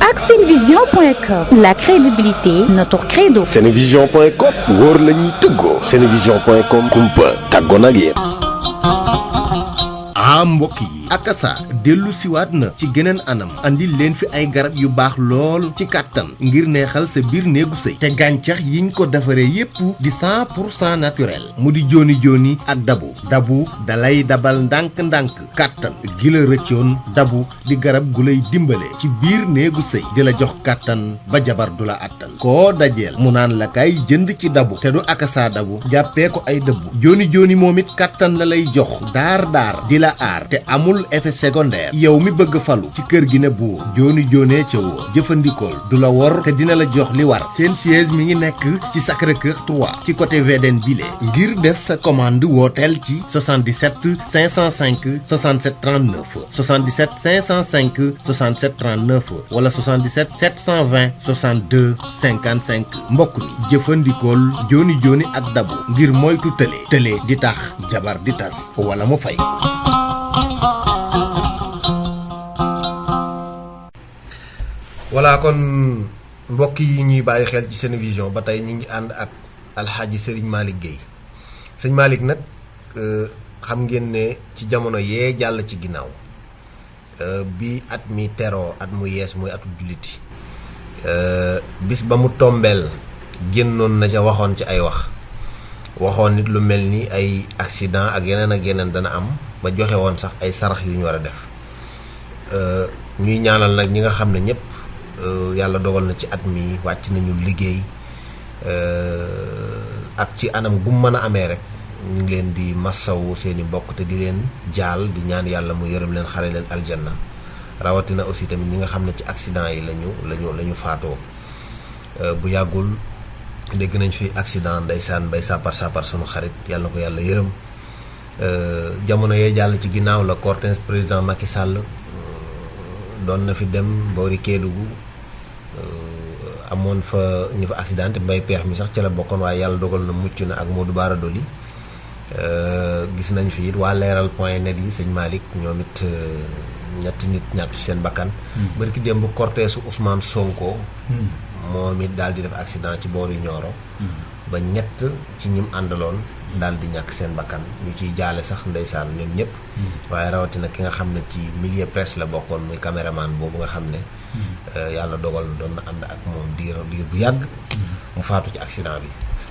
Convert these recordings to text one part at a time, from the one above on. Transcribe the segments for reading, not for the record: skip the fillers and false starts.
ak senevision.com, la crédibilité notre credo. senevision.com wóor la ñuy tëggoo. senevision.com kumpa tàggoon ak yéen. mbokk yi akasa dellu siwaat na ci geneen anam andil leen fi ay garab yu baax lool ci kàttan ngir neexal sa biir néegu sëy te gàncax yiñ ko defaree yépp di 100% naturel mu di jooni jooni ak dabu dalay dabal ndànk-ndànk kàttan gi la rëccoon dabu di garab gu lay dimbale ci biir néegu sëy di la jox kàttan ba jabar du la àttan koo dajeel mu naan la kay jënd ci dabu te du akasa dabu jàppee ko ay dëbbu jooni jooni moom it kàttan la lay jox daar di la aar te amul effet secondaire yow mi bëgg falu ci kër gi ne buur jooni joonee ca wóor jëfandikool du la wor te dina la jox li war seen siège mi ngi nekk ci Sacré-Cœur 3 ci côté VDN bile ngir def sa commande wooteel ci 77 505 67 39 77 505 67 39 wala 77 720 62 55 mbokk mi jëfandikool jooni jooni ak dabu ngir moytu tële di tax jabar di tas wala mu fay. voilà kon mbokk yi ñuy bàyyi xel ci Senevision ba tey ñu ngi ànd ak alxaaji Serigne Malick Gueye sëñ Malick nag xam ngeen ne ci jamono yee jàll ci ginnaaw bi at mi teroo at mu yees muy atu julliti bis ba mu tombeel génnoon na ca waxoon ci ay waxoon nit lu mel ni ay accident ak yeneen dana am ba joxe woon sax ay sarax yu ñu war a def ñuy ñaanal nag ñi nga xam ne ñëpp yàlla dogal na ci at mi wàcc nañu liggéey ak ci anam gu mën a amee rek ñu ngi leen di massawu seeni mbokk te di leen jaal di ñaan yàlla mu yërëm leen xare leen aljanna rawatina aussi tamit ñi nga xam ne ci accident yi lañu faatoo bu yàggul dégg nañ fi accident ndeysaan bay sapar sunu xarit yàlla na ko yàlla yërëm jamono yee jàll ci ginnaaw la cortège président Macky Sall doon na fi dem boori Kédougou amoon fa ñu fa accidenté mbay peex mi sax ci la bokkoon waaye yàlla dogal na mucc na ak Modou Bara Dolly gis nañ fi it waa leeral.net yi sëñ Malick ñoom it ñetti nit ñàkk ci seen bakkan bari ki démb cortège Ousmane Sonko moom it daal di def accident ci boori Nioro ba ñett ci ñim àndaloon daal di ñàkk seen bakkan ñu ciy jaale sax ndeysaan ñoom ñëpp waaye rawatina ki nga xam ne ci milieu presse la bokkoon muy caméraman boobu nga xam ne yàlla dogal na doon na ànd ak moom diir bu yàgg mu faatu ci accident bi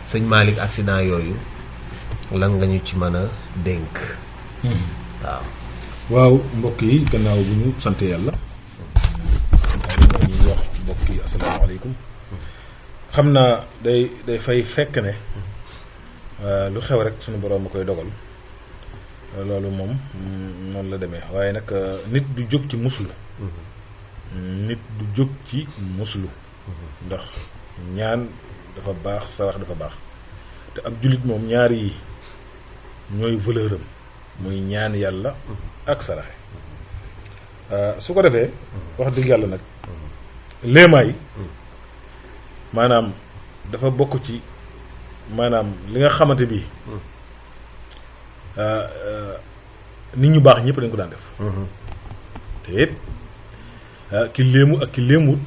sëñ Malick accident yooyu lan nga ñu ci mën a dénk waaw mbokk yi gannaaw bu ñu sant yàlla ñuy wax mbokk yi asalaamaaleykum xam naa day fay fekk ne lu xew rek suñu borom a koy dogal loolu moom noonu la demee waaye nag nit du jóg ci muslu ndax ñaan dafa baax sarax dafa baax te ab jullit moom ñaar yi ñooy valeur am muy ñaan yàlla ak saraxe su ko defee wax dëgg yàlla nag léemaay maanaam dafa bokk ci maanaam li nga xamante bi nit ñu baax ñëpp dañ ko daan def te it ki léemu ak ki léemut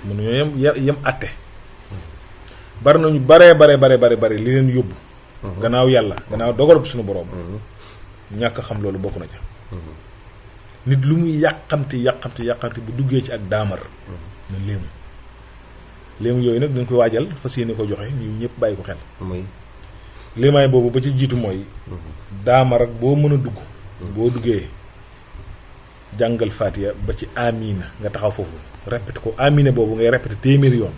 mënuñoo yem atte bari nañu bare li leen yóbbu gannaaw yàlla gannaaw dogal suñu borom ñàkk xam loolu bokk na ca nit lu muy yàqamti bu duggee ci ak daamar na léemu yooyu nag dañ koy waajal fas yéene ko joxe ñu ñëpp bàyyi ko xel léemaay boobu ba ci jiitu mooy daamar ak boo mën a dugg boo duggee jàngal Fatiha ba ci amina nga taxaw foofu répété ko amina boobu ngay répété téeméeri yoon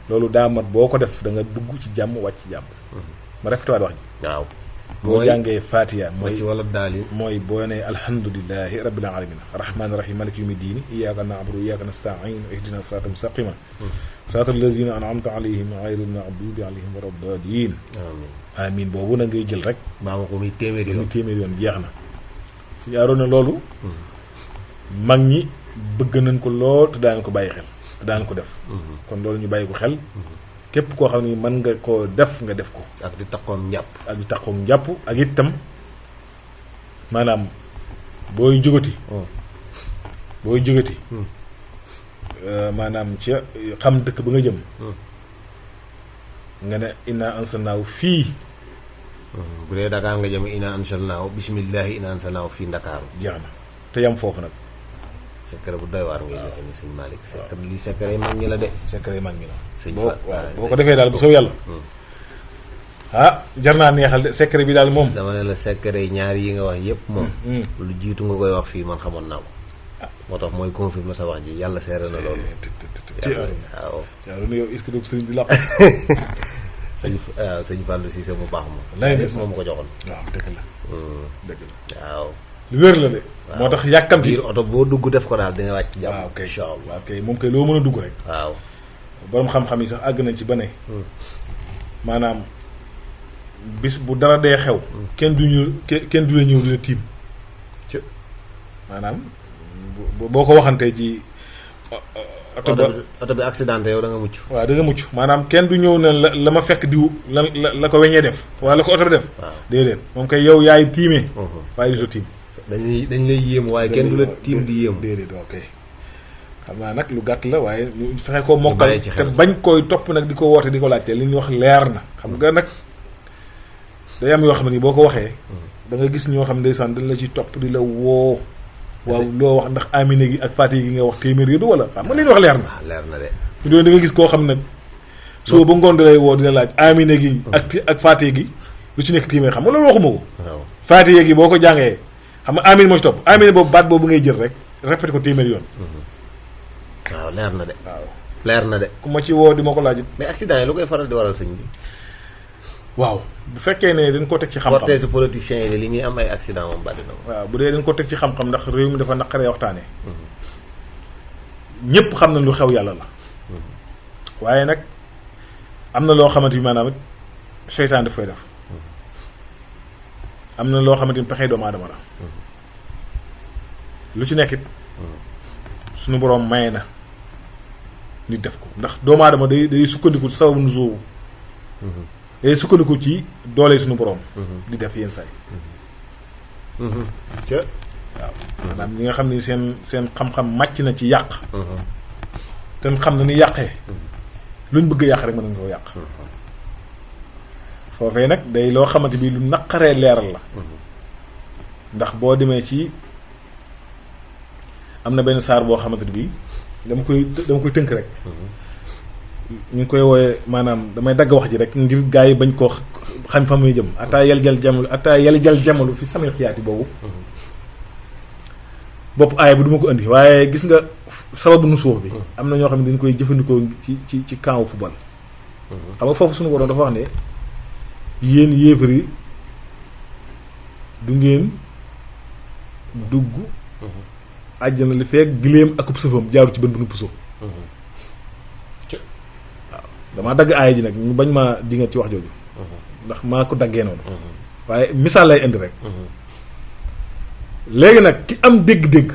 loolu daamar boo ko def da nga dugg ci jàmm wàcc ci jàmm ma répété waat wax ji waaw boo jàngee Fatiha mooy ci wala daal yi mooy boo nee alhamdulillahi rabbil alamin rahmaani rahim maliki yawmi diini iyyaka na'budu wa iyyaka nasta'in ihdina siraatal mustaqima siraatal lazina an'amta alayhim ghayril maghdubi alayhim waladdaalliin amin boobu na ngay jël rek maa ma ko muy téeméeri yoon jeex na su yaaroon na loolu mag ñi bëgg nañ ko lool te daan ko bàyyi xel te daan ko def kon loolu ñu bàyyi ko xel képp koo xam ni mën nga koo def nga def ko ak di takkoom njàpp ak itam maanaam booy jógati maanaam ci xam dëkk ba nga jëm nga ne inna ansalnaahu fii bu dee Dakar nga jëm inna ansalnaahu bismillahi inna ansalnaahu fii Ndakaaru jeex na te yam foofu nag secret bu doy waar ngay joxe ni sëñ Malick secret lii secret yi mag ñi la de secret yi mag ñi la sëñ boo Fa waaw boo ko defee daal bu sow yàlla jar naa neexal de secret bi daal moom dama ne la secret yi ñaar yi nga wax yëpp moom lu jiitu nga koy wax fii man xamoon naa ko moo tax mooy confirmer sa wax ji yàlla seere na loolu waaw lu nu yow est-ce que doog sëriñ di làq sëñ Fallou Cissé mu baax lay moom ko joxoon waaw dëgg la dëgg la waaw lu wér la de moo tax yàkkamti biir oto boo dugg def ko daal di nga wàcc jàmm waaw kay incha allah waaw kay moom kay loo mën a dugg rek waaw borom xam-xam yi sax àgg nañ ci ba ne maanaam bis bu dara dee xew kenn du ñu kenn du la ñëw di la tiim maanaam boo ko waxantee ci oto bi accidenté yow da nga mucc waaw da nga mucc maanaam kenn du ñëw ne la ma fekk diw la ko weñee def wala la ko oto bi def déedéet moom kay yow yaay tiimee waaye du sa tiim dañ lay yéem waaye kenn du la tiim di yéem déedéet ok xam naa nag lu gàtt la waaye ñu fexe koo mokkal te bañ koy topp nag di ko woote di ko laajte li ñuy wax leer na xam nga nag day am yoo xam ne boo ko waxee da nga gis ñoo xam ne ndeysaan dañ la ci topp di la woo waaw loo wax ndax amine gi ak Fatiha gi nga wax téeméer yi du wala xam nga li ñuy wax leer na leer na de fi doon da nga gis koo xam nag soo ba ngoon di lay woo dina laaj amine gi ak Fatiha gi lu ci nekk téeméer xam nga loolu waxuma ko Fatiha gi boo ko jàngee xam nga amine moo ci topp amine boobu baat boobu ngay jël rek répété ko téeméer yoon waaw leer na de waaw leer na de ku ma ci woo di ma ko laaj mais accident yi lu koy faral di waral sëñ bi waaw bu fekkee ne dañ ko teg ci xam-xam cortège politiciens yi de li ñuy am ay accident moom bari na waaw bu dee dañ ko teg ci xam-xam ndax réew mi dafa naqaree waxtaanee ñëpp xam na lu xew yàlla la waaye nag am na loo xamante ni maanaam seytaan daf koy def am na loo xamante ni pexe doomu aadama la lu ci nekkit suñu boroom maye na nit def ko ndax doomu aadama day sukkandiku ci sababu nuzul day sukkandiku ci doole suñu boroom di def yenn saay waaw maanaam ñi nga xam ni seen xam-xam màcc na ci yàq te xam na ni yàqee luñ bëgg a yàq rek mën nañu koo yàq foofee nag day loo xamante bi lu naqaree leeral la ndax boo demee ci am na benn saar boo xamante bi dama koy tënk rek ñu ngi koy wooye maanaam damay dagg wax ji rek ngir gaa yi bañ koo xam fa muy jëm ataa yal jal jamalu fi samil xiyaati boobu bopp aaya bi du ma ko indi waaye gis nga sababu nu suuf bi am na ñoo xam ne dañ koy jëfandikoo ci camp wu football xam nga foofu suñu borom dafa wax ne yéen yéefar yi du ngeen dugg àjjana li fekk giléem akub sëfam jaaru ci bën bu nu puso waaw damaa dagg aaya ji nag ñu bañ maa dinga ci wax jooju ndax maa ko daggee noonu waaye misaal lay indi rek léegi nag ki am dégg-dégg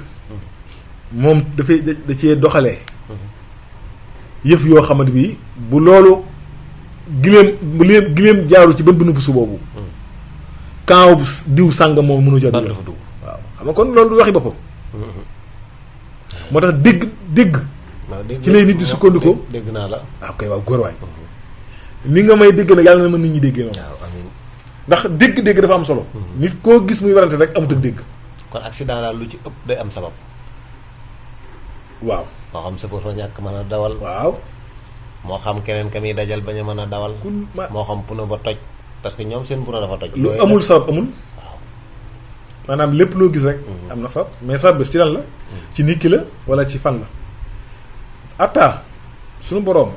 moom dafay da cee doxalee yëf yoo xamante bi bu loolu giléem jaaru ci bën bu nu puso boobu kaaw diw sàngam moom mënu ca dugg waaw xam nga kon loolu du waxi boppam moo tax dégg ci lay nit di sukkandikoo dégg naa la waaw kay waaw góor waay ni nga may dégg nag yàlla na mën nit ñi déggee noonu ndax dégg-dégg dafa am solo nit koo gis muy warante rek amut ak dégg kon accident daal lu ci ëpp day am sabab waaw moo xam sëfër fa ñàkk mën a dawal waaw moo xam keneen ka muy dajal bañ a mën a dawal moo xam pneu ba toj parce que ñoom seen pneu dafa toj lu amul sabab amul waaw maanaam lépp loo gis rek am na sabab mais sabab bi ci lan la ci nit ki la wala ci fan la atta suñu boroom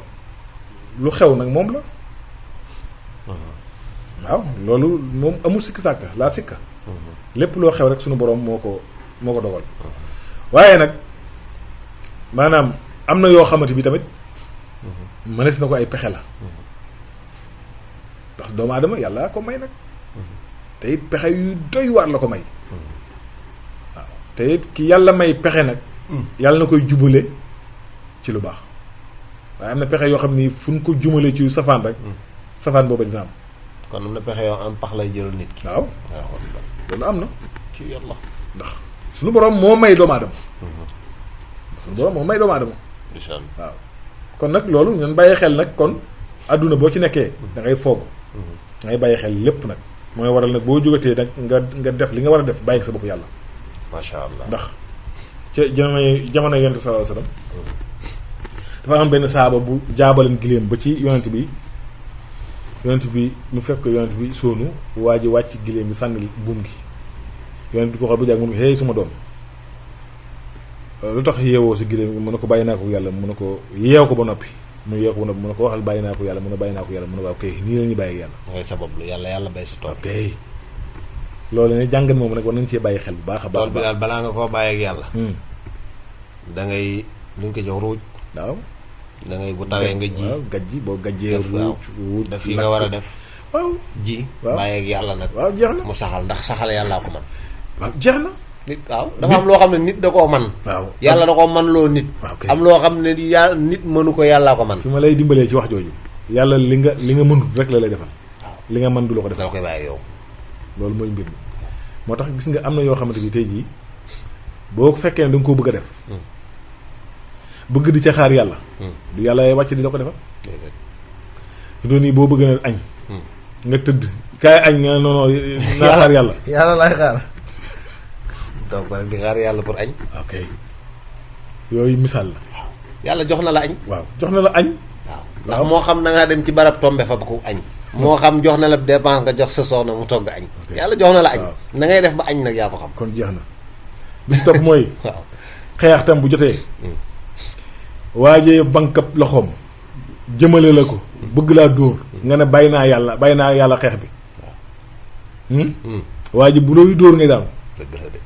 lu xew nag moom la waaw loolu moom amul sikki sàkka laa sikka lépp loo xew rek suñu boroom moo ko dogal waaye nag maanaam am na yoo xamante bi tamit mënees na ko ay pexe la ndax doomu aadama yàlla ko may nag te it pexe yu doy waar la ko may waaw te it ki yàlla may pexe nag yàlla na koy jubale ci lu baax waaye am na pexe yoo xam ni fu ñu ko jumale ci safaan rek safaan booba dina am kon am na pexe yoo am pax lay jëlal nit ki waaw loolu am na ci yàlla ndax suñu boroom moo may doomu aadama suñu boroom moo may doomu aadama waaw kon nag loolu ñun bàyyi xel nag kon àdduna boo ci nekkee da ngay foog da ngay bàyyi xel lépp nag mooy waral nag boo jógatee nag nga def li nga war a def bàyyi sa bopp yàlla macha allah ndax ca jamono yonent sallallahu alayhi wasallam dafa am benn saaba bu jaabaleen giléem ba ci yonent bi mu fekk yonent bi soonu waa ji wàcc giléem bi sànni buum gi yonent bi ko xool ba jàg mu ne ko hey suma doom lu tax yeewoo si giléem mu ne ko bàyyi naa ko yàlla mu ne ko yeew ko ba noppi mu yeew ko ba noppi mu ne ko waxal bàyyi naa ko yàlla mu ne bàyyi naa ko yàlla mu ne waaw kay nii la ñuy bàyyi yàlla dangay sabab lu yàlla bay sa tool kay loolu ne jàngat moom nag war nañ cee bàyyi xel bu baax a baax tool bi daal balaa nga koo bàyyi ak yàlla da ngay luñ ko jox ruuj waaw da ngay bu tawee nga ji waaw gajji boo gajjee ruuj def yi nga war a def waaw ji waaw bàyyi ak yàlla nag waaw jeex na mu saxal ndax saxal yàllaa ko man waaw jeex na nit waaw dafa am loo xam ne nit da koo man waaw yàlla da koo man loo nit waaw kay am loo xam ne yàlla nit mënu ko yàllaa ko man fi ma lay dimbalee ci wax jooju yàlla li nga mënut rek la lay defal waaw li nga mën du la ko da defal koy bàyyi yow loolu mooy mbir mi moo tax gis nga am na yoo xamante ni tey jii boo fekkee ne da nga koo bëgg a def bëgg di ca xaar yàlla du yàlla wàcc di la ko defal fi doon nii boo bëgg na añ nga tëdd kaay añ nga non naa xaar yàlla yàlla lay xaar donc rek di xaar yàlla pour añ ok yooyu misaal la yàlla jox na la añ waaw jox na la añ waaw ndax moo xam na ngaa dem ci barab tombe fa ko añ moo xam jox na la dépense nga jox sa soxna mu togg añ yàlla jox na la añ na ngay def ba añ nag yaa ko xam kon jeex na bi ci topp mooy waaw xeex tam bu jotee waajee bankab loxoom jëmale la ko bëgg laa dóor nga ne bàyyi naa yàlla xeex bi waaje bu looy dóor ngay daanu dëgg la de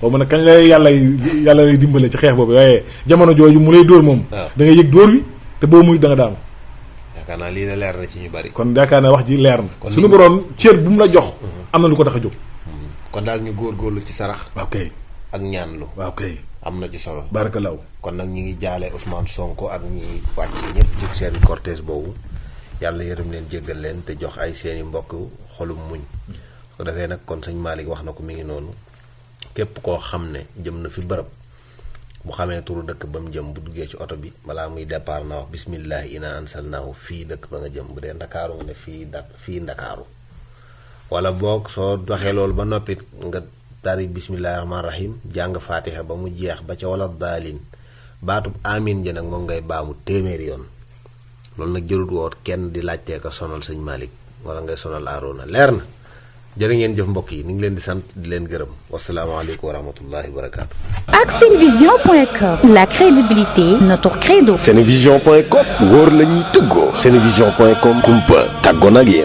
xaw ma ne kañ lay yàlla lay dimbale ci xeex boobu waaye jamono jooju mu lay dóor moom waaw da nga yëg dóor wi te boo muy da nga daanu yaakaar naa lii la leer na ci ñu bari kon yaakaar naa wax ji leer na kon suñu boroom cër bu mu la jox am na lu ko tax a jóg kon daal ñu góorgóorlu ci sarax waaw kay ak ñaanlu waaw kay am na ci solo barakalaaw kon nag ñi ngi jaale Ousmane Sonko ak ñi wàcc ñëpp ci seen cortège boobu yàlla yërëm leen jéggal leen te jox ay seeni mbokk xolum muñ su defee nag kon sëñ Malick wax na ko mi ngi noonu képp koo xam ne jëm na fi bërëb bu xamee turu dëkk ba mu jëm bu duggee ci oto bi balaa muy départ na wax bismillah ina ansalnaahu fii dëkk ba nga jëm bu dee ndakaaru nga ne fii ndakaaru wala boog soo doxee loolu ba noppi nga tari bismillahi rahmaani rahim jàng faatiha ba mu jeex ba ca wala daalin baatub amin ji nag moom ngay baamu téeméeri yoon loolu nag jërut woot kenn di laajtee ko sonal sëñ Malick wala ngay sonal Arouna leer na jërë ngeen jëf mbokk yi ni ngi leen di sant di leen gërëm wasalaamaaleykum wa rahmatullahi wa barakaatu. ak Senevision.com, la crédibilité, notre credo. Senevision.com wóor la ñuy tëggoo. Senevision.com kumpa tàggoon ak yéen.